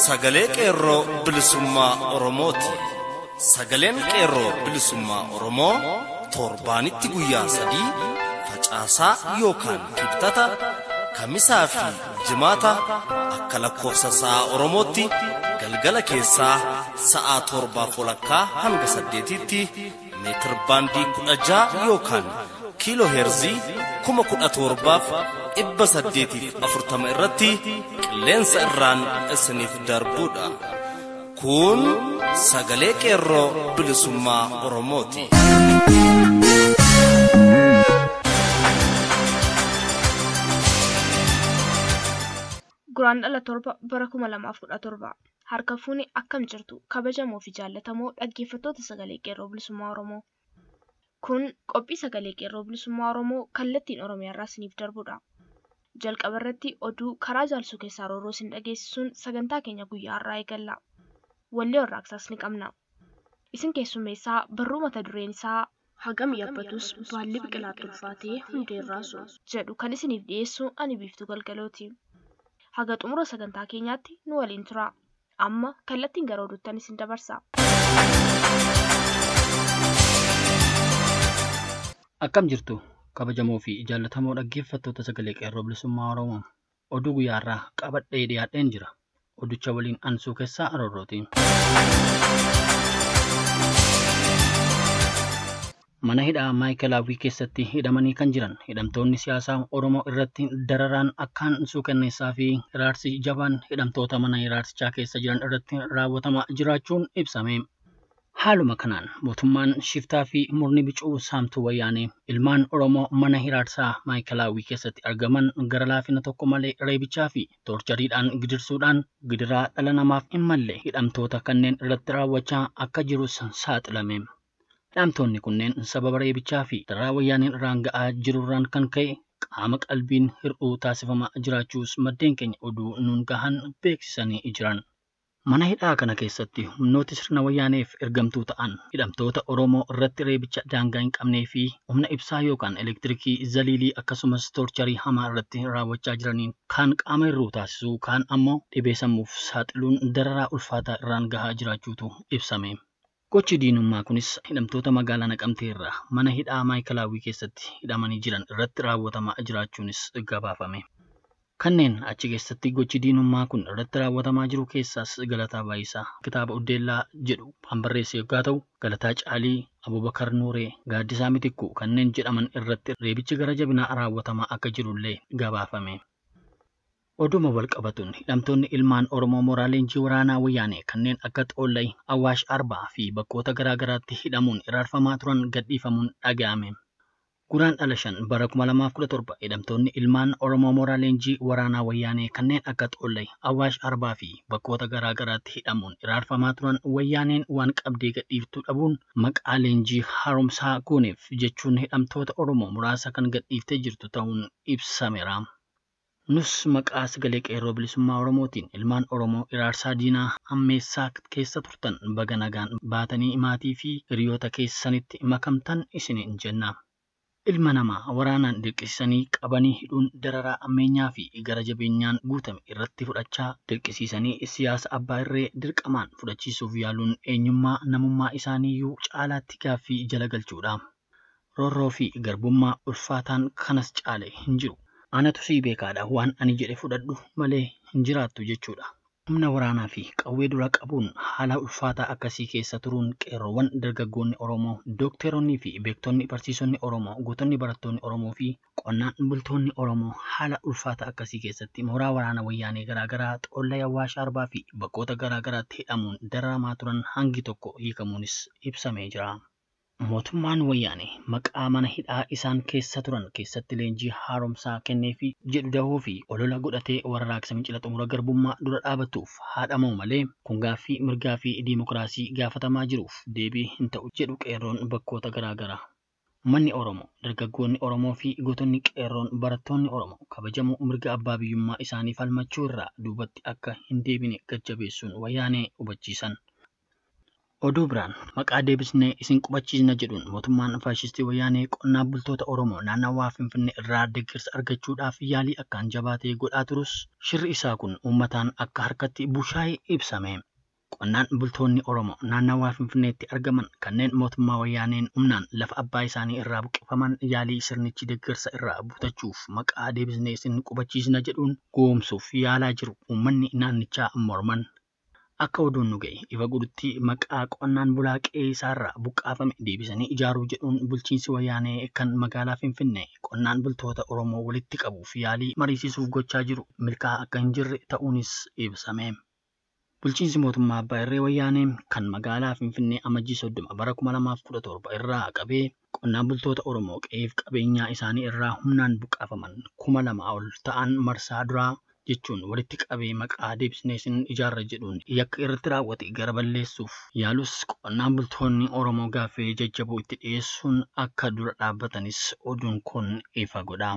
Sagalee Qeerroo Bilisummaa Oromooti. Sagaleen Qeerroo Bilisummaa Oromoo torbaanitti guyyaa 3 facaasaa yookaan kibxata kamisaa fi jimaata akka lakkoofsa sa'a Oromootti galgala keessaa sa'a 7:30 hanga 8tti meetir baandii 16 yookaan kiiloo heerzii 17,840 irratti qilleensa irraan isiniif darbuudha. Kun sagalee Qeerroo Bilisummaa Oromooti. Guraan dhala 7 bara 2017 harka fuuni akkam jirtu kabajamoo fi jaallatamoo dhaggeeffattoota sagalee Qeerroo Bilisummaa Oromoo. Kun qophii sagalee Qeerroo Bilisummaa Oromoo kallattiin Oromiyaa irraa isiniif darbudha. Jalqaba irratti oduu karaa jaalsuu keessaa rooroo isin dhageessisuun sagantaa keenya guyyaa har'aa eegalla. Wallee warraaqsaas ni qabna. Isin keessummeessaa barruu mata dureen isaa hagam yaabbatus baalli biqilaatti ulfaatee hundee raasu jedhu kan isiniif dhiyeessu ani Biiftuu Galgalooti. Haga xumura sagantaa keenyaatti nu waliin tura. Amma kallattiin gara oduuttan isin dabarsa. Akkam jirtu kabajamoo fi jaallatamoo dhaggeeffattoota sagalee Qeerroo Bilisummaa Oromoo. Oduu guyyaa har'aa qabadhee dhiyaadheen jira. Oducha waliin ansuu keessaa aroorrooti. Mana hidhaa Maayikelaawwii keessatti hidhamanii kan jiran hidhamtoonni siyaasaa Oromoo irratti dararaan akkaan suukanneessaa fi hiraarsi jabaan hidhamtoota mana hiraarsichaa keessa jiran irratti raawwatamaa jiraachuun ibsame. Haaluma kanaan mootummaan shiftaa fi murni bicuu saamtuu wayyaanee ilmaan Oromoo mana hiraarsaa Maayikelaawwii keessatti argaman gara laafina tokko malee reebichaa fi toorchariidhaan gidirsuudhaan gidiraa dhala namaaf hin malle hidhamtoota kanneen irratti raawwachaa akka jirus saaxilame. Hidhamtoonni kunneen sababa reebichaa fi dararaa wayyaaneen irraan ga'aa jirurraan kan ka'e qaama qalbiin hir'uu taasifamaa jiraachuus maddeen keenya oduu nuun gahan beeksisanii jiran. Mana hidhaa kana keessatti humnooti sirna wayyaaneef ergamtuu ta'an hidhamtoota Oromoo irratti reebicha daangaa hin qabnee fi humna ibsaa yookaan elektirikii zaliilii akkasumas toorcharii hamaa irratti raawwachaa jiraniin kaan qaama hir'uu taasisuu kaan ammoo dhibee sammuuf saaxiluun dararaa ulfaataa irraan gahaa jiraachuutu ibsame. Gochi diinummaa kunis hidhamtoota magaalaa Naqamtee irraa mana hidhaa Maayikelaawwii keessatti hidhamanii jiran irratti raawwatamaa jiraachuunis gabaafame. Kanneen achi keessatti gochi diinummaa kun irratti raawwatamaa jiru keessaas Galataa Baayisaa kitaaba Uddeellaa jedhu kan barreesse yoggaa ta'u, Galataa Caalii, Abubakar Nuuree, Gaaddisaa Mitikkuu kanneen jedhaman irratti reebichi gara jabinaa raawwatamaa akka jirullee gabaafame. Oduma wal qabatuun hidhamtoonni ilmaan Oromoo mooraa leenjii waraanaa wayyaanee kanneen akka Xoollay, Awaash Arbaa fi bakkoota garaa garaatti hidhamuun hiraarfamaa turan gadhiifamuun dhaga'ame. Guraan dhala 5 bara 2017 hidhamtoonni ilmaan Oromoo mooraa leenjii waraanaa wayyaanee kanneen akka Xoollay, Awaash Arbaa fi bakkoota garaa garaatti hidhamuun hiraarfamaa turan wayyaaneen waan qabdee gadhiiftuu dhabuun maqaa leenjii haaromsaa gooneef jechuun hidhamtoota Oromoo muraasa kan gadhiiftee jirtu ta'uun ibsameera. Nus maqaa sagalee Qeerroo Bilisummaa Oromootiin ilmaan Oromoo hiraarsaa diinaa hammeessaa keessa turtan baga nagaan baatanii maatii fi hiriyoota keessanitti makamtan isiniin jenna. Ilma namaa waraanaan dirqisiisanii qabanii hidhuun dararaa ammeenyaa fi gara jabeenyaan guutame irratti fudhachaa dirqisiisanii siyaasa abbaa irree dirqamaan fudhachiisuuf yaaluun eenyummaa namummaa isaaniiyyuu caalaatti gaaffii jala galchuudha. Roorroo fi garbummaa ulfaataan kanas caale hin jiru. Anatu sii beekaadha waan ani jedhe fudhadhu malee hin jiraattu jechuudha. Humna waraanaa fi qawwee dura qabuun haala ulfaataa akkasii keessa turuun qeerroowwan dargaggoonni Oromoo, dookteroonnii fi beektonni barsiisonni Oromoo, gootonni barattoonni Oromoo fi qonnaan bultoonni Oromoo haala ulfaataa akkasii keessatti mooraa waraana wayyaanee garaa garaa Xoollay, Awaash Arbaa fi bakkoota garaa garaatti hidhamuun dararamaa turan hangi tokko hiikamuunis ibsamee jira. Mootummaan wayyaanee maqaa mana hidhaa isaan keessa turan keessatti leenjii haaromsaa kenneefii jedhu dahoo fi olola godhatee warraaqsa fincila xumura garbummaa dura dhaabbatuuf haadhamuu malee kun gaaffii mirgaa fi diimokiraasii gaafatamaa jiruuf deebii hin ta'u jedhu qeerroon bakkoota garaa garaa. Manni Oromoo, dargaggoonni Oromoo fi gootonni qeerroon barattoonni Oromoo kabajamuu mirga abbaa biyyummaa isaanii falmachuu irraa duubatti akka hin deebine gad jabeessuun wayyaanee hubachiisan. Oduu biraan maqaa deebisnee isin qubachiisna jedhuun mootummaan faashistii wayyaanee qonnaan bultoota Oromoo naannawaa Finfinnee irraa deeggarsa argachuudhaaf yaalii akkaan jabaatee godhaa turus shirri isaa kun uummataan akka harkatti bushaayee ibsame. Qonnaan bultoonni Oromoo naannawaa Finfinneetti argaman kanneen mootummaa wayyaaneen humnaan lafa abbaa isaanii irraa buqqifaman yaalii sirnichi deeggarsa irraa butachuuf maqaa deebisnee isin qubachiisna jedhuun goomsuuf yaalaa jiru uummanni naannichaa morman. Akka oduun nu ga'e ifa godhutti maqaa qonnaan bulaa qe'ee isaarraa buqqaafame deebisanii ijaaruu jedhuun bulchiinsi wayyaanee kan magaalaa Finfinnee qonnaan bultoota Oromoo walitti qabuuf yaalii mariisisuuf gochaa jiru milkaa'aa akka hin jirre ta'uunis ibsame. Bulchiinsi mootummaa Abbaa Irree Wayyaanee kan magaalaa Finfinnee Amajjii 30 bara 2017 irraa qabee qonnaan bultoota Oromoo qe'eef qabeenyaa isaanii irraa humnaan buqqaafaman 2000 ol ta'an marsaa duraa jechuun walitti qabee maqaa deebisnee isin ijaarra jedhuun yakka irratti raawwate gara balleessuuf yaalus qonnaan bultoonni Oromoo gaaffii jajjaboo itti dhiyeessuun akka dura dhaabbatanis oduun kun ifa godha.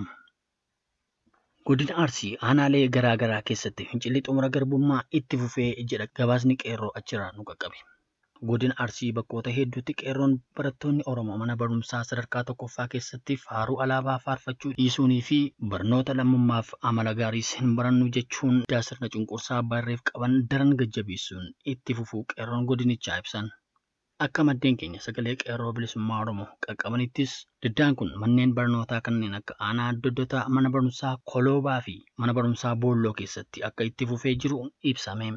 Godina Arsii aanaalee garaa garaa keessatti fincilli xumura garbummaa itti fufee jedha gabaasni qeerroo achirraa nu qaqqabe. Godina Arsii bakkoota hedduutti qeerroon barattoonni Oromoo mana barumsaa sadarkaa tokkoffaa keessatti faaruu alaabaa faarfachuu dhiisuunii fi barnoota lammummaaf amala gaariis hin barannu jechuun sirna cunqursaa barreef qaban daran gajjabeessuun itti fufuu qeerroon godinichaa ibsan. Akka maddeen keenya sagalee qeerroo bilisummaa Oromoo qaqqabanittis diddaan kun manneen barnootaa kanneen akka aanaa doddotaa mana barumsaa Koloobaa fi mana barumsaa Boolloo keessatti akka itti fufee jiru ibsame.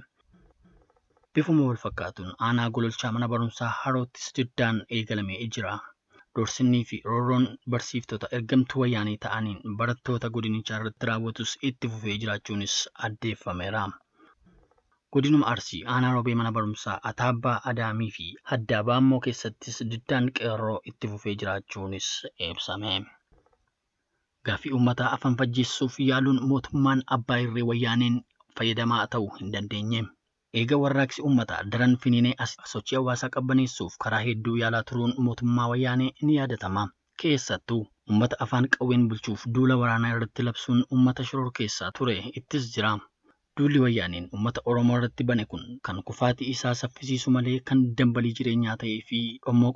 Bifuma wal fakkaatuun aanaa gololchaa mana barumsaa Haroottis diddaan eegalamee jira. Doorsinnii fi roorroon barsiiftota ergamtuu wayyaanee ta'aniin barattoota godinichaa irratti raawwatus itti fufee jiraachuunis addeeffameera. Godinuma Arsii aanaa Roobee mana barumsaa Ataabbaa Adaamii fi Haddaa Baammoo keessattis diddaan qeerroo itti fufee jiraachuunis ibsame. Gaaffii uummataa afaan fajjeessuuf yaaluun mootummaan Abbaa Irree Wayyaaneen fayyadamaa ta'uu hin dandeenye. Eega warraaqsi uummataa daran finiinee as sochii hawaasaa qabbaneessuuf karaa hedduu yaalaa turuun mootummaa wayyaanee ni yaadatama. Keessattuu uummata afaan qawween bulchuuf duula waraanaa irratti labsuun uummata shororkeessaa ture ittis jira. Duulli wayyaaneen uummata Oromoo irratti bane kun kan kufaatii isaa saffisiisu malee kan dambalii jireenyaa ta'ee fi dhommoo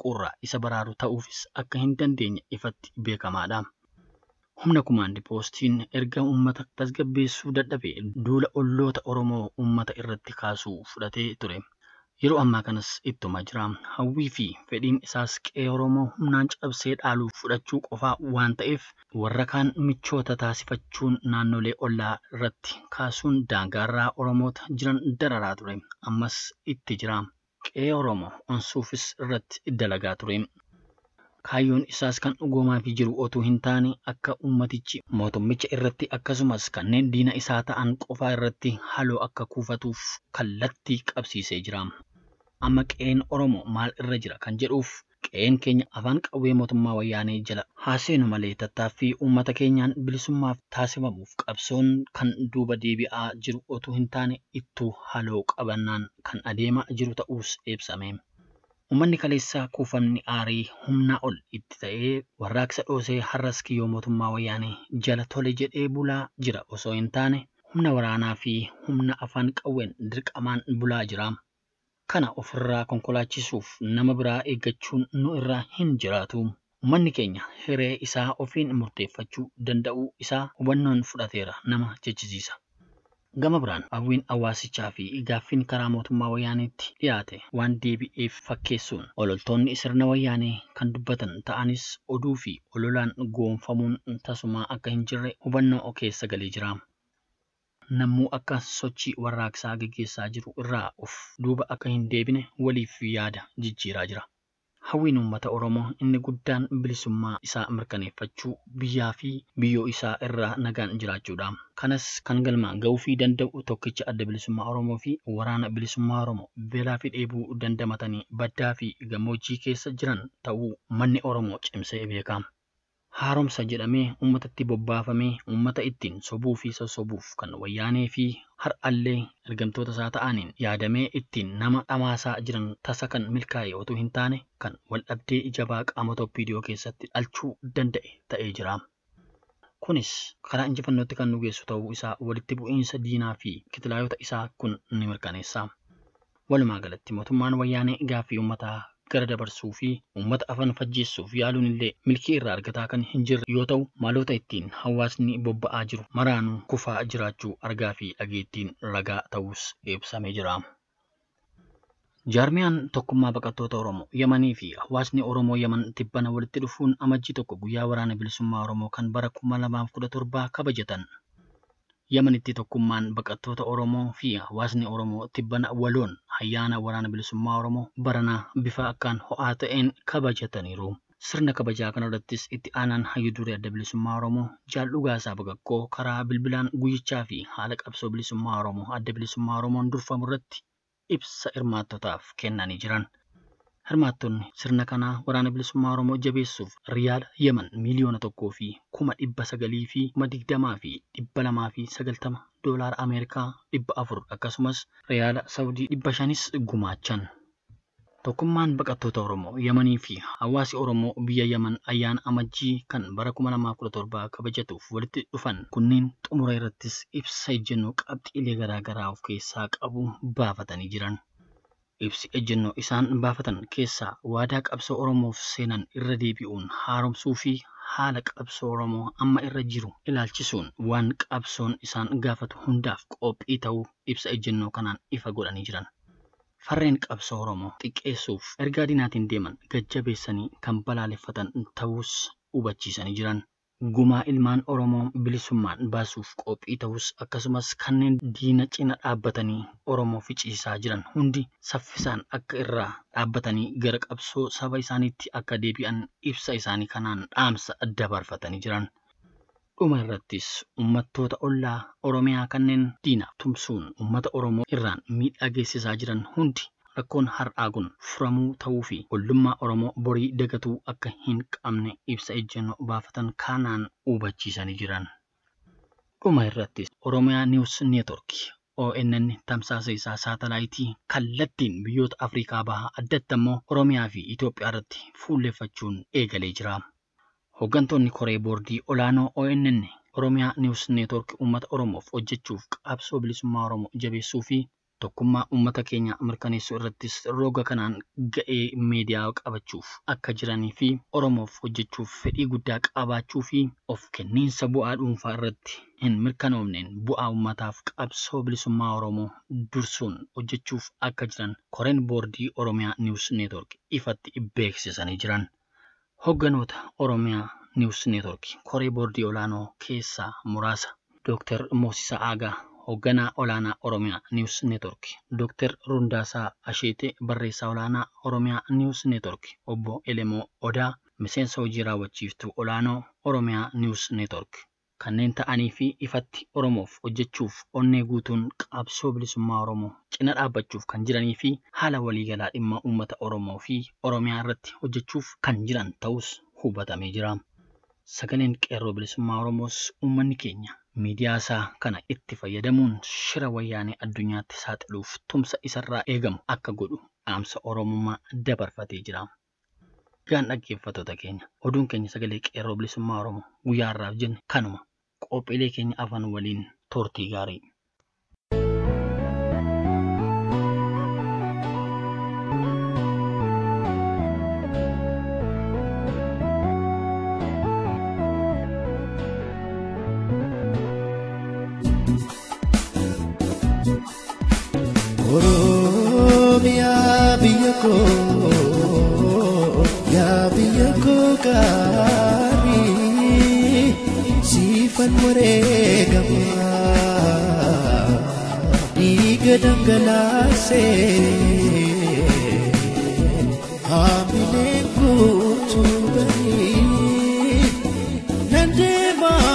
isa baraaru ta'uufis akka hin dandeenye ifatti beekamaadha. Humna kumaandi poostiin erga uummata tasgabbeessuu dadhabe duula olloota Oromoo uummata irratti kaasuu fudhatee ture. Yeroo ammaa kanas ittuma jira. Hawwii fi fedhiin isaas qe'ee Oromoo humnaan cabsee dhaaluu fudhachuu qofaa waan ta'eef warra kaan michoota taasifachuun naannolee ollaa irratti kaasuun daangaarraa Oromoota jiran dararaa ture. Ammas itti jira. Qe'ee Oromoo onsuufis irratti dalagaa ture. Kaayyoon isaas kan dhugoomaa jiru otuu hin taane akka uummatichi mootummicha irratti akkasumas kanneen diina isaa ta'an qofaa irratti haloo akka kuufatuuf kallattii qabsiisee jira. Amma qe'een Oromoo maal irra jira kan jedhuuf qe'een keenya afaan qawwee mootummaa wayyaanee jala haa seenu malee tattaaffii uummata keenyaan bilisummaaf taasifamuuf qabsoon kan duuba deebi'aa jiru otuu hin taane ittuu haloo qabannaan kan adeemaa jiru ta'uus ibsame. Uummanni kaleessaa kuufamni aarii humnaa ol itti ta'ee warraaqsa dhoosee har'as kiyyoo mootummaa wayyaanee jala tole jedhee bulaa jira osoo hin taane humna waraanaa fi humna afaan qawween dirqamaan bulaa jira. Kana ofirraa konkolaachisuuf nama biraa eeggachuun nu irraa hin jiraatu. Uummanni keenya hiree isaa ofiin murteeffachuu danda'uu isaa hubannoon fudhateera nama jechisiisa. Gama biraan hawwiin hawaasichaa fi gaaffiin karaa mootummaa wayyaaneetti dhiyaate waan deebi'eef fakkeessuun ololtoonni sirna wayyaanee kan dubbatan ta'anis oduu fi ololaan goonfamuun tasumaa akka hin jirre hubannoo keessa galee jira. Namuu akka sochii warraaqsaa gaggeessaa jiru irraa of duuba akka hin deebine waliif yaada jijjiiraa jira. Hawwiin uummata Oromoo inni guddaan bilisummaa isaa mirkaneeffachuu biyyaa fi biyyoo isaa irraa nagaan jiraachuudha. Kanas kan galmaan ga'uu fi danda'u tokkicha adda bilisummaa Oromoo fi waraana bilisummaa Oromoo beelaa fi dheebuu dandamatanii baddaa fi gammoojjii keessa jiran ta'uu manni Oromoo cimsee beeka. Haaromsa jedhamee uummatatti bobbaafamee uummata ittiin sobuu fi sossobuuf kan wayyaanee fi har'allee ergamtoota isaa ta'aniin yaadamee ittiin nama dhamaasaa jiran tasa kan milkaa'e otuu hin taane kan wal dhabdee jabaa qaamota OPDO keessatti dhalchuu danda'e ta'ee jira. Kunis karaa injifannootti kan nu geessu ta'uu isaa walitti bu'iinsa diinaa fi kitilaayota isaa kun ni mirkaneessa. Walumaa galatti mootummaan wayyaanee gaaffii uummataa gara dabarsuu fi uummata afaan fajjeessuuf yaaluun illee milkii irraa argataa kan hin jirre yoo ta'u, maloota ittiin hawaasni bobba'aa jiru maraanuu kufaa jiraachuu argaa fi dhageettiin ragaa ta'us ibsamee jira. Jaarmiyaan tokkummaa baqattoota Oromoo Yamanii fi hawaasni Oromoo Yaman tibbana walitti dhufuun amajjii 1 guyyaa waraana bilisummaa Oromoo kan bara 2017 kabajatan. Yamanitti tokkummaan baqattoota Oromoo fi hawaasni Oromoo tibbana waloon ayyaana waraana bilisummaa Oromoo baranaa bifa akkaan ho'aa ta'een kabajataniiru. Sirna kabajaa kanarrattis itti aanaan hayyu duree adda bilisummaa Oromoo Jaal Dhugaasaa Baqaqqoo karaa bilbilaan guyyichaa fi haala qabsoo bilisummaa Oromoo adda bilisummaa Oromoon durfamu irratti ibsa hirmaattotaaf kennanii jiran. Hirmaattonni sirna kanaa waraana bilisummaa Oromoo jabeessuuf riyaala Yemen 1,920,290 doolaara Ameerikaa 400 akkasumas riyaala Saawudii 500 gumaachan. Tokkummaan baqattoota Oromoo Yemanii fi hawaasi Oromoo biyya Yemen ayyaana amajjii kan bara 2017 kabajatuuf walitti dhufan kunneen xumura irrattis ibsa ejjennoo qabxiilee garaagaraa of keessaa qabu baafatanii jiran. Ibsi ejjennoo isaan baafatan keessaa waadaa qabsoo Oromoof seenan irra deebi'uun haaromsuu fi haala qabsoo Oromoo amma irra jiru ilaalchisuun waan qabsoon isaan gaafatu hundaaf qophii ta'uu ibsa ejjennoo kanaan ifa godhanii jiran. Farreen qabsoo Oromoo xiqqeessuuf ergaa diinaatiin deeman gajjabeessanii kan balaaleffatan ta'us hubachiisanii jiran. Gumaa ilmaan Oromoo bilisummaan baasuuf qophii ta'us akkasumas kanneen diina cina dhaabbatanii Oromoo ficiisaa jiran hundi saffisaan akka irraa dhaabbatanii gara qabsoo saba isaaniitti akka deebi'an ibsa isaanii kanaan dhaamsa dabarfatanii jiran. Dhuma irrattis uummattoota ollaa Oromiyaa kanneen diinaaf tumsuun uummata Oromoo irraan miidhaa geessisaa jiran hundi rakkoon har'aa kun furamuu ta'uu fi ollummaa Oromoo borii dagatuu akka hin qabne ibsa ejjennoo baafatan kanaan hubachiisanii jiran. Dhuma irrattis Oromiyaa News Network ONN tamsaasa isaa saatalaayitii kallattiin biyyoota Afrikaa bahaa addatti ammoo Oromiyaa fi Itoophiyaa irratti fuulleffachuun eegalee jira. Hooggantoonni koree boordii olaanoo ONN Oromiyaa News Network uummata Oromoof hojjechuuf qabsoo bilisummaa Oromoo jabeessuu fi tokkummaa uummata keenya mirkaneessuu irrattis roga kanaan ga'ee miidiyaa qabachuuf akka jiranii fi Oromoof hojjechuuf fedhii guddaa qabaachuu fi of kenniinsa bu'aa dhuunfaa irratti hin mirkanoomneen bu'aa uummataaf qabsoo bilisummaa Oromoo dursuun hojjechuuf akka jiran koreen boordii Oromiyaa News Network ifatti beeksisanii jiran. Hoogganoota Oromiyaa News Network koree boordii olaanoo keessaa muraasa Dr. Moosisaa Aagaa hoogganaa olaanaa Oromiyaa News Network, Dr. Rundaasaa Asheetee barreessaa olaanaa Oromiyaa News Network, Obbo Elemoo Odaa miseensa hojii raawwachiiftuu olaanoo Oromiyaa News Network kanneen ta'anii fi ifatti Oromoof hojjechuuf onnee guutuun qabsoo bilisummaa Oromoo cina dhaabbachuuf kan jiranii fi haala waliigalaa dhimma uummata Oromoo fi Oromiyaa irratti hojjechuuf kan jiran ta'us hubatamee jira. Sagaleen qeerroo bilisummaa Oromoos uummanni keenya miidiyaa isaa kana itti fayyadamuun shira wayyaanee addunyaatti saaxiluuf tumsa isarraa eegamu akka godhu dhaamsa Oromummaa dabarfatee jira. Egaan dhaggeeffattoota keenya oduun keenya sagalee qeerroo bilisummaa Oromoo guyyaa har'aaf jenne kanuma. Qophiilee keenya afaan waliin turtii gaarii. Oromiyaa biyya koo, yaa biyya koo gaarii, siifan wareegamaa dhiiga dhangalaasee haamileen guutuu barii nan deemaa.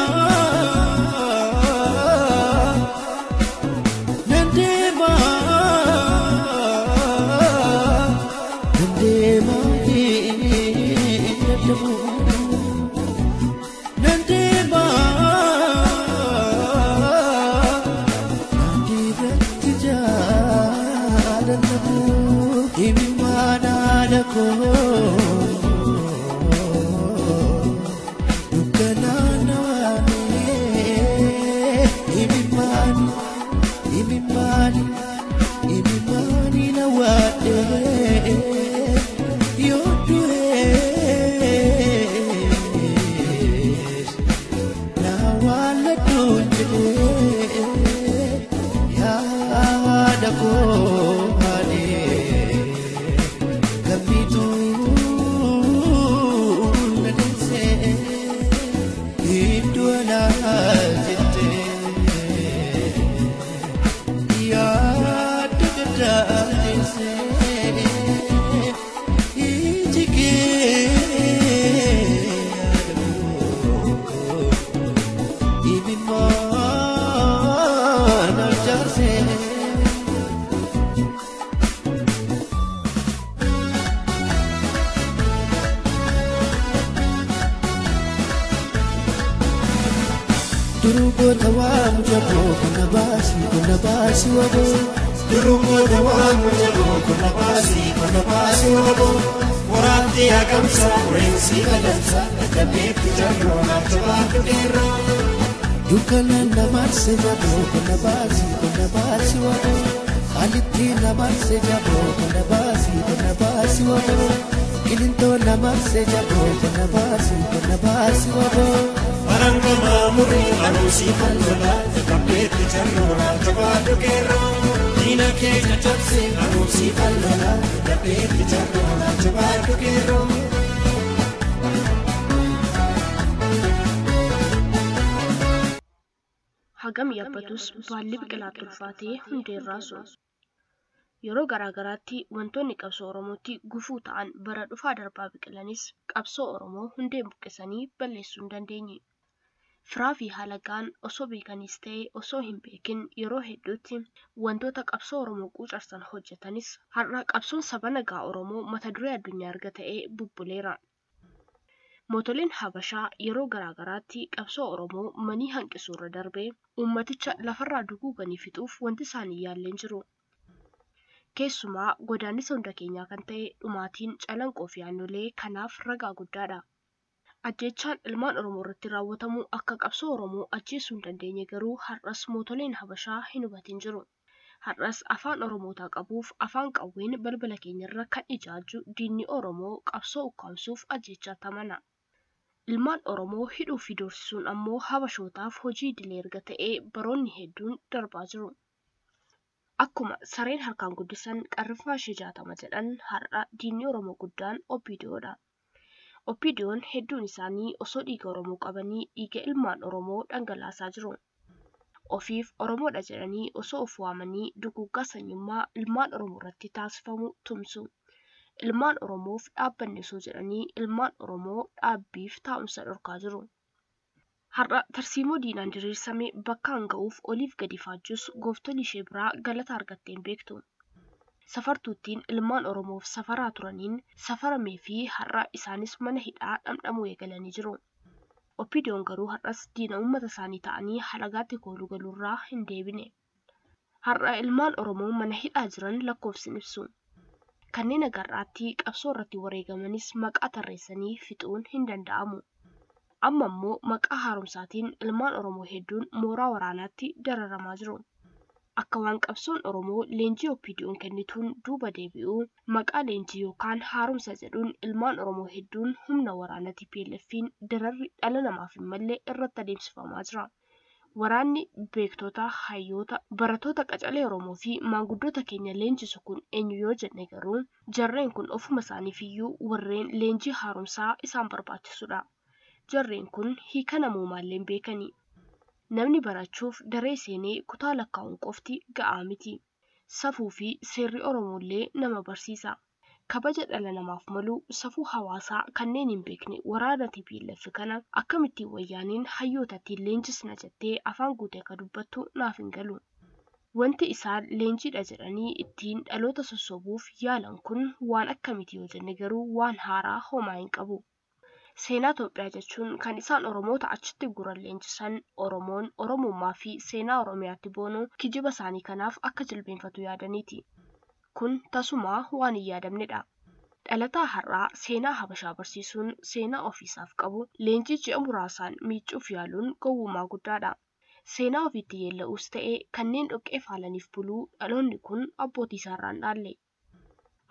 koo haadhee gammituu na deessee iddoo alaa jettee yaadda gaddaa teessee iji kee yaada koo imimmaan arjaarsee. Durboota waamu jaboo kana baasii kana baasii waboo. Durboota waamu jaboo kana baasii kana baasii waboo. Waraabbii haqamsa reensi qadamsa dadhabeetti jarroo naaf jabaatu dheeroo. Dukkana namarse jaboo kana baasii kana baasii waboo. Alitti namarse jaboo kana baasii kana baasii waboo. Qilintoo namarse jaboo kana baasii kana baasii waboo. Barangamaa murrii aruusii fallola dadhabeetti jarroo naaf jabaatu dheeroo. Diina kee caccabsee aruusii fallola dadhabeetti jarroo naaf jabaatu dheeroo. Hagam yaabbatus baalli biqilaatti ulfaatee hundee raasu. Yeroo garaa garaatti wantoonni qabsoo Oromootti gufuu ta'an bara dhufaa darbaa biqilanis qabsoo Oromoo hundeen buqqisanii balleessuu hin dandeenye. Firaa fi halagaan osoo beekanis ta'e osoo hin beekin yeroo hedduutti wantoota qabsoo Oromoo quucarsan hojjetanis har'a qabsoon saba nagaa Oromoo mata duree addunyaa erga ta'ee bubbuleera. Mootoleen Habashaa yeroo garaa garaatti qabsoo Oromoo manii hanqisuu irra darbee uummaticha lafarraa duguuganii fixuuf wanti isaanii yaalleen jiru. Keessumaa godaannisa hunda keenyaa kan ta'e dhumaatiin calanqoo fi aanolee kanaaf ragaa guddaadha. Ajjeechaan ilmaan Oromoo irratti raawwatamu akka qabsoo Oromoo ajjeesuu hin dandeenye garuu har'as mootoleen Habashaa hin hubatin jiru. Har'as afaan Oromootaa qabuuf afaan qawween balbala keenyarra kan ijaaju diinni Oromoo qabsoo ukkaamsuuf ajjeechaatti amana. Ilmaan Oromoo hidhuu fi doorsisuun ammoo Habashootaaf hojii idilee erga ta'ee baroonni hedduun darbaa jiru. Akkuma sareen harkaan guddisan qarriffaa ishee 60 jedhan har'a diinni Oromoo guddaan OPDOdha. OPDOn hedduun isaanii osoo dhiiga Oromoo qabanii dhiiga ilmaan Oromoo dhangalaasaa jiru. Ofiif Oromoodha jedhanii osoo of waamanii duguuggaa sanyummaa ilmaan Oromoo irratti taasifamu tumsu. Ilmaan Oromoof dhaabbanni osoo jedhanii ilmaan Oromoo dhaabbiif taa'umsa dhorkaa jiru. Har'a tarsiimoo diinaan diriirsame bakkaan ga'uuf oliif gadi faajjus gooftolii ishee biraa galata argattee hin beektu. Safartuuttiin ilmaan Oromoof safaraa turaniin safaramee fi har'a isaanis mana hidhaa dhamdhamuu eegalanii jiru. OPDOn garuu har'as diina uummata isaanii ta'anii halagaatti kooluu galuurraa hin deebine. Har'a ilmaan Oromoo mana hidhaa jiran lakkoofsi ibsu. Kanneen agarraatti qabsoo irratti wareegamanis maqaa tarreessanii fixuun hin danda'amu. Amma immoo maqaa haaromsaatiin ilmaan Oromoo hedduun mooraa waraanaatti dararamaa jiru. Akka waan qabsoon Oromoo leenjii OPDOn kennituun duuba deebi'uu maqaa leenjii yookaan haaromsa jedhuun ilmaan Oromoo hedduun humna waraana TPLF'n dararri dhala namaaf hin malle irratti adeemsifamaa jira. Waraanni beektota, hayyoota, barattoota qacalee Oromoo fi maanguddoota keenya leenjisu kun eenyu yoo jenne garuu jarreen kun ofuma isaaniifiyyuu warreen leenjii haaromsaa isaan barbaachisudha. Jarreen kun hiika namummaallee hin beekani. Namni barachuuf daree seenee kutaa lakkaa'uun qofti ga'aa miti. Safuu fi seerri Oromollee nama barsiisa. Kabaja dhala namaaf malu safuu hawaasaa kanneen hin beekne waraana TPLF kana akkamittiin wayyaaniin hayyootatti leenjisna jettee afaan guutee akka dubbattu naaf hin galu. Wanti isaan leenjiidha jedhanii ittiin dhaloota sossobuuf yaalan kun waan akkamiti yoo jenne garuu waan haaraa homaa hin qabu. Seenaa Itoophiyaa jechuun kan isaan Oromoota achitti guran leenjisan Oromoon Oromummaa fi seenaa Oromiyaatti boonuu kijiba isaanii kanaaf akka jilbeenfatu yaadaniiti. Kun tasumaa waan hin yaadamnedha. Dhalataa har'aa seenaa Habashaa barsiisuun seenaa ofiisaaf qabu leenjii ji'a muraasaan miicuuf yaaluun gowwummaa guddaadha. Seenaa ofiitti yeella'uus ta'e kanneen dhoqqee faalaniif buluu dhaloonni kun abbootii isaarraan dhaalle.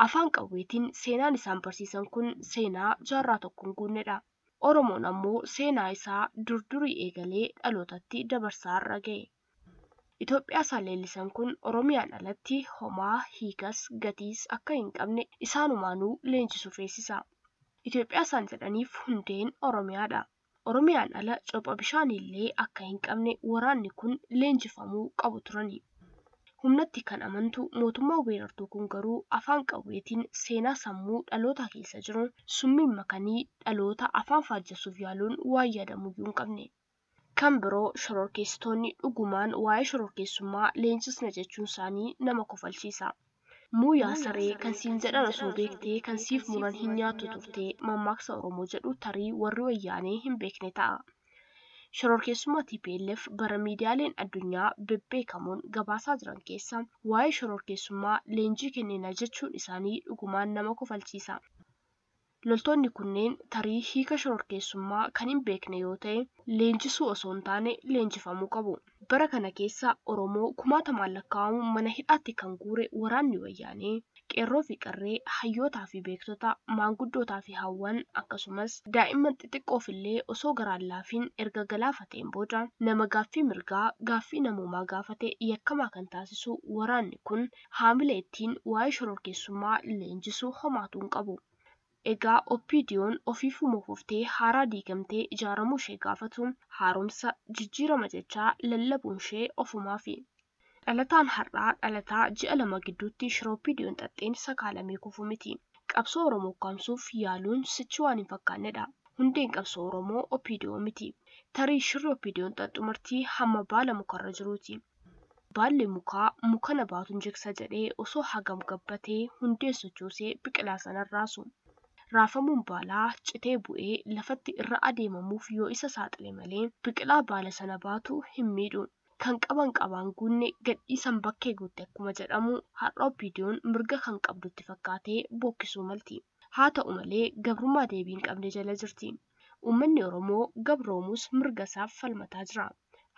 Afaan qawweetiin seenaan isaan barsiisan kun seenaa jaarraa tokko hin guunnedha. Oromoon ammoo seenaa isaa durdurii eegalee dhalootatti dabarsaa irra ga'e. Itoophiyaa isaan leellisan kun Oromiyaan alatti homaa hiikas gatiis akka hin qabne isaanumaanuu leenjisuu feesisa. Itoophiyaa isaan jedhaniif hundeen Oromiyaadha. Oromiyaan ala copha bishaaniillee akka hin qabne waraanni kun leenjifamuu qabu turani. Humnatti kan amantu mootummaa weerartuu kun garuu afaan qawweetiin seenaa sammuu dhaloota keessa jiru summiin makanii dhaloota afaan faajjessuuf yaaluun waan yaadamuyyuu hin qabne. Kan biroo shororkeessitoonni dhugumaan waa'ee shororkeessummaa leenjisna jechuun isaanii nama kofalchiisa. Muuyaa saree kan siin jedhan osoo beektee kan siif muran hin nyaattu turte mammaaksa Oromoo jedhu tarii warri wayyaanee hin beekne ta'a. Shororkeessummaa TPLF bara miidiyaaleen addunyaa bebbeekamoon gabaasaa jiran keessa waa'ee shororkeessummaa leenjii kennina jechuun isaanii dhugumaan nama kofalchiisa. Loltoonni kunneen tarii hiika shororkeessummaa kan hin beekne yoo ta'e leenjisuu osoo hin taane leenjifamuu qabu. Bara kana keessa Oromoo kumaatamaan lakkaa'amu mana hidhaatti kan guure waraanni wayyaanee qeerroo fi qarree hayyootaa fi beektota maanguddootaa fi hawwan akkasumas daa'imman xixiqqoof illee osoo garaan laafiin erga galaafateen booda nama gaaffii mirgaa gaaffii namoomaa gaafate yakkamaa kan taasisu waraanni kun haamila ittiin waa'ee shororkeessummaa leenjisuu homaatu hin qabu. Egaa OPDO'n ofiifuu mofoftee haaraa diigamtee ijaaramuu ishee gaafatu haaromsa jijjiirama jechaa lallabuun ishee ofumaafi. Dhalataan har'aa dhalataa ji'a 2 gidduutti shira OPDO'n xaxxeen sakaalamee kufu miti. Qabsoo Oromoo ukkaamsuuf yaaluun sichi waan hin fakkaannedha. Hundeen qabsoo Oromoo OPDO miti. Tarii shirri OPDO'n xaxxu martii hamma baala mukarra jiruuti. Baalli mukaa muka na baatuun jigsa jedhee osoo hagam gabbatee hundee sochoosee biqilaa sana raasu. Raafamuun baalaa citee bu'ee lafatti irra adeemamuuf yoo isa saaxile malee biqilaa baala sana baatu hin miidhu. Kan qaban qabaan guunne gadhiisan bakkee guutte akkuma jedhamu har'a OPDO'n mirga kan qabdutti fakkaatee bookkisuu malti. Haa ta'u malee gabrummaa deebii hin qabne jala jirti. Uummanni Oromoo gabroomus mirga isaaf falmataa jira.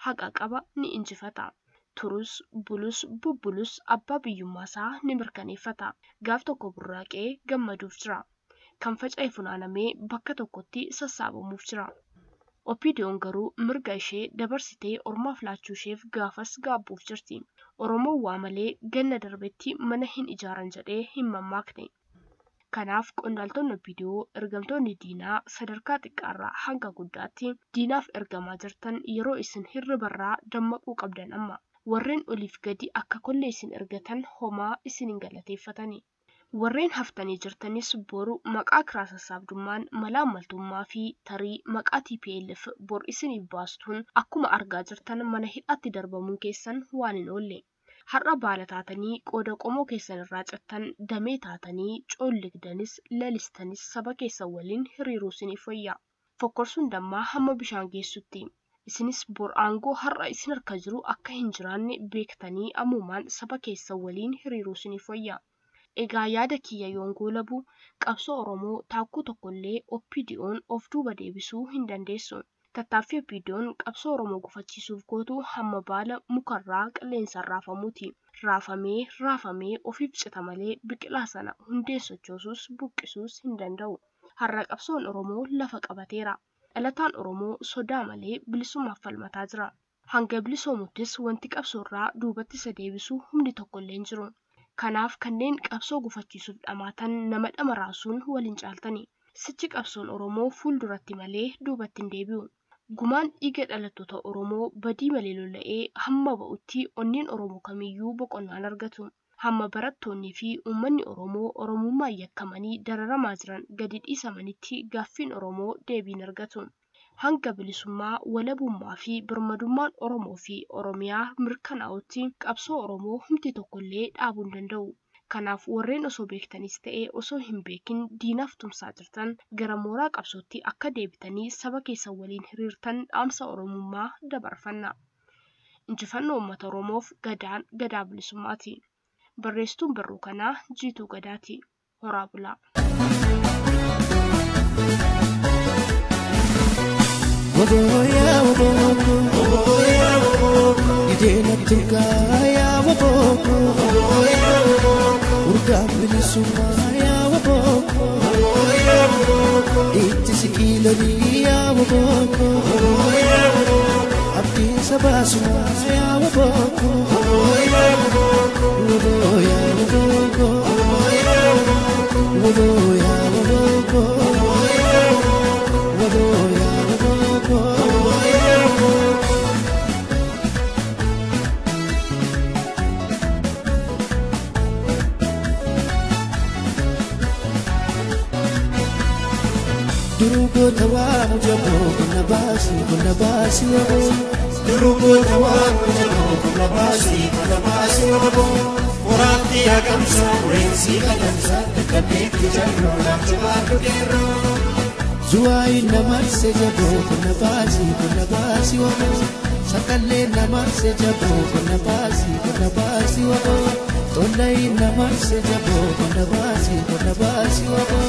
Haqa qaba ni injifata. Turus bulus bubbulus abbaa biyyummaa isaa ni mirkaneeffata. Gaaf tokko burraaqee gammaduuf jira. Kan faca'e funaanamee bakka tokkotti sassaabamuuf jira. OPDO'n garuu mirga ishee dabarsitee ormaaf laachuu isheef gaafas gaabbuuf jirti. Oromoon waa malee ganna darbetti mana hin ijaaran jedhee hin mammaakne. Kanaaf qondaaltonni OPDO ergamtoonni diinaa sadarkaa xiqqaarraa hanga guddaatti diinaaf ergamaa jirtan yeroo isin hirribarraa dammaquu qabdan amma. Warreen oliif gadi akka kollee isin ergatan homaa isin hin galateeffatani. Warreen haftanii jirtanis boru maqaa kiraa sassaabdummaan malaammaltummaa fi tarii maqaa TPLF bor isiniif baastuun akkuma argaa jirtan mana hidhaatti darbamuun keessan waan hin oolle. Har'a baala taatanii qooda qomoo keessan irraa cittan damee taatanii coolligdanis lalistanis saba keessan waliin hiriiruu isiniif wayya. Fokkorsuun dammaa hamma bishaan geessutti. Isinis bor aangoo har'a isin harka jiru akka hin jiraanne beektanii ammumaan saba keessan waliin hiriiruu isiniif wayya. Egaa yaada kiyya yoon goolabu qabsoo Oromoo taakkuu tokkollee OPDO'n of duuba deebisuu hin dandeessu. Tattaaffii OPDO'n qabsoo Oromoo gufachiisuuf gootu hamma baala mukarraa qilleensaan raafamuuti. Raafamee raafamee ofiif cita malee biqilaa sana hundee sochoosuus buqqisuus hin danda'u. Har'a qabsoon Oromoo lafa qabateera. Dhalataan Oromoo sodaa malee bilisummaaf falmataa jira. Hanga bilisoomuttis wanti qabsoorraa duubatti isa deebisu humni tokkollee hin jiru. Kanaaf kanneen qabsoo gufachiisuuf dhamaatan nama dhama raasuun waliin caaltani. Sichi qabsoon Oromoo fuulduratti malee duubatti hin deebi'u. Gumaan dhiiga dhalattoota Oromoo badii malee lola'ee hamma ba'utti onneen Oromoo kamiyyuu boqonnaan argatu. Hamma barattoonnii fi uummanni Oromoo Oromummaan yakkamanii dararamaa jiran gadi dhiisamanitti gaaffiin Oromoo deebiin argatu. Hanga bilisummaa, walabummaa fi birmadummaan Oromoo fi Oromiyaa mirkanaa'utti qabsoo Oromoo humti tokkollee dhaabuu hin danda'u. Kanaaf warreen osoo beektanis ta'e osoo hin beekin diinaaf tumsaa jirtan gara mooraa qabsootti akka deebitanii saba keessan waliin hiriirtan dhaamsa Oromummaa dabarfanna. Injifannoo uummata Oromoof gadaan gadaa bilisummaati. Barreessituun barruu kanaa Jiituu Gadaati. Horaa bulaa. Waboya waboko, waboya waboko, idena turkaya waboko, waboya waboko, urga bilisumaya waboko, waboya waboko, itti sikiloliya waboko, waboya waboko, abdi sabasumaya waboko. waboko, wabo ya waboko, wabo ya waboko, wabo ya waboko. Durugo tawamu jabo kunabasi wabo. Durugo tawamu jabo kunabasi wabo. Qoraatti agamsa ureensi adamsa dadhabdeetti jarroo laaftu baadhu qeerroo. Zuwaayi namarse jabo kunabasi wabo. Sakallee namarse jabo kunabasi wabo. Tolayi namarse jabo kunabasi wabo.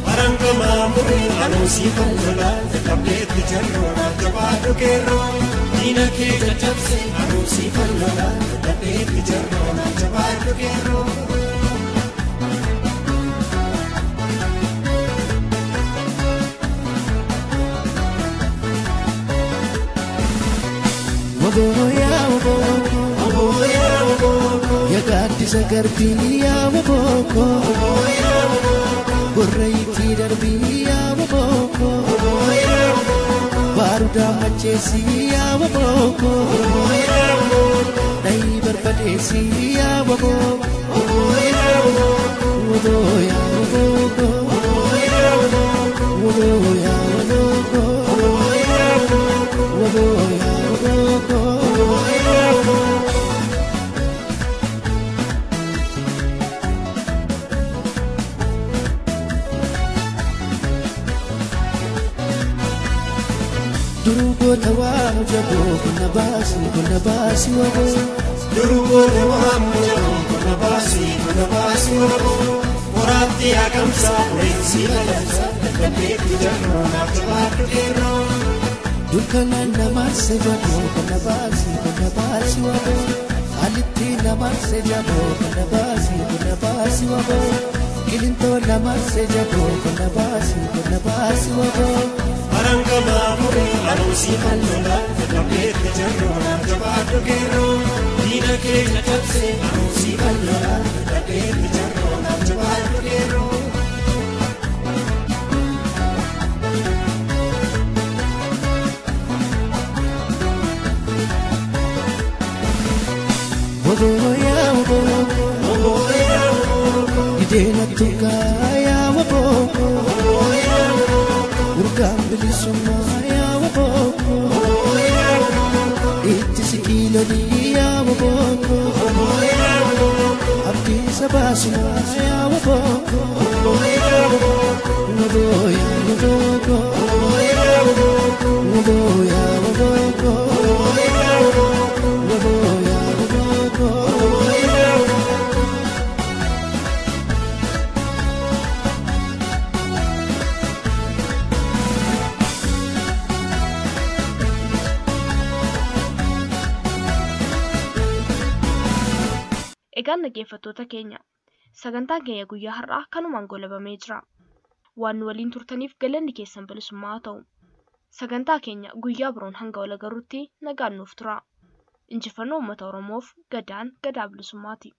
Barangama muri anusi fallola dadhabdeetti jarroo laaftu baadhu qeerroo. Diina kee caccabse anusi fallola dadhabdeetti jarroo laaftu baadhu qeerroo. Wabo ya waboko, wabo ya waboko, ya gaaddisa garbii ya waboko, wabo ya waboko, gurrayitti darbii ya waboko, wabo ya waboko, baarudaa macheessi ya waboko, wabo ya waboko, dhayii barbadeessi ya waboko, wabo ya waboko, wabo ya waboko, wabo ya waboko, wabo ya waboko, wabo ya waboko, wabo ya waboko, wabo ya waboko. Durugo tawamu jabo kunabasi wabo. Durugo tawamu jabo kunabasi wabo. Qoraatti agamsa ureensi adamsa dadhabdeetti jarroo laaftu baadhu qeerroo. Dukkana namarse jabo kunabasi wabo. Alitti namarse jabo kunabasi wabo. Kilintoo namarse jabo kunabasi wabo. Barangama muri anusi fallola dadhabdeetti jarroo laaftu baadhu qeerroo. Diina kee caccabse anusi fallola dadhabdeetti jarroo laaftu baadhu qeerroo. Wabo ya waboko, wabo ya waboko, gideena tukaa ya waboko, wabo ya waboko, urgaan bilisummaa ya waboko, wabo ya waboko, itti siqiilolii ya waboko, wabo ya waboko, abdii sabaasumaa ya waboko, wabo ya waboko, wabo ya waboko, wabo ya waboko, wabo ya waboko, wabo ya waboko, wabo ya waboko, wabo ya waboko. Egaan dhaggeeffattoota keenya, sagantaan keenya guyyaa har'aa kanumaan golabamee jira. Waan nu waliin turtaniif galanni keessan bilisummaa haa ta'u. Sagantaa keenya guyyaa biroon hanga wal agarruutti nagaan nuuf tura. Injifannoo uummata Oromoof gadaan gadaa bilisummaati.